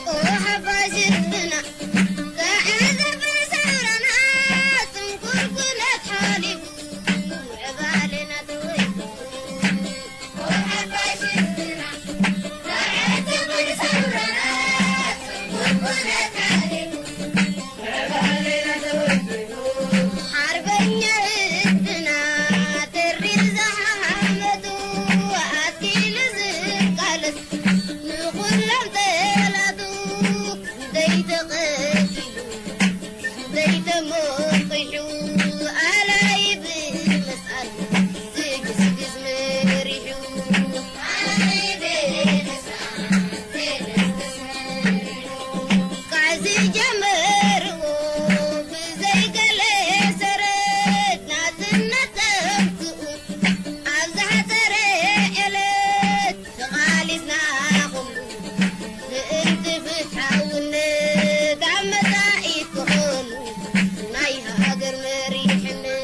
ኦ ሓፋሽ ህዝብና፣ ተዓዘብ ሰውራና፣ ጽንኩር ኩነት ሓሊፉ፣ ምዕባለና ተወሊዱ። ኦ ሓፋሽ ህዝብና፣ ተዓዘብ ሰውራና፣ ጽንኩር ኩነት ሓሊፉ፣ ሓርበኛ ህዝብና ተሪር ዝሓመቱ ኣኪሉ ዝቃለስ ንኹሎም ጠላቱ ዘይተቐቲሉ ዘይተሞቂሑ ኣላይ ብምስኣል ዝግዝግዝ መሪሑ። ኣላይ ብምስኣል ዝግዝግዝ መሪሑ። ካብ ዝጀመርዎ ብዘይ ገለ ሰረት ናጽነት ተምጽኡ ኣብ ዝሓጸረ ዕለት ተቓሊስና ኩሉ ምእንቲ ፍትሓውነት ኣብ መጻኢ ክኾኑ ናይ ሃገር መሪሕነት።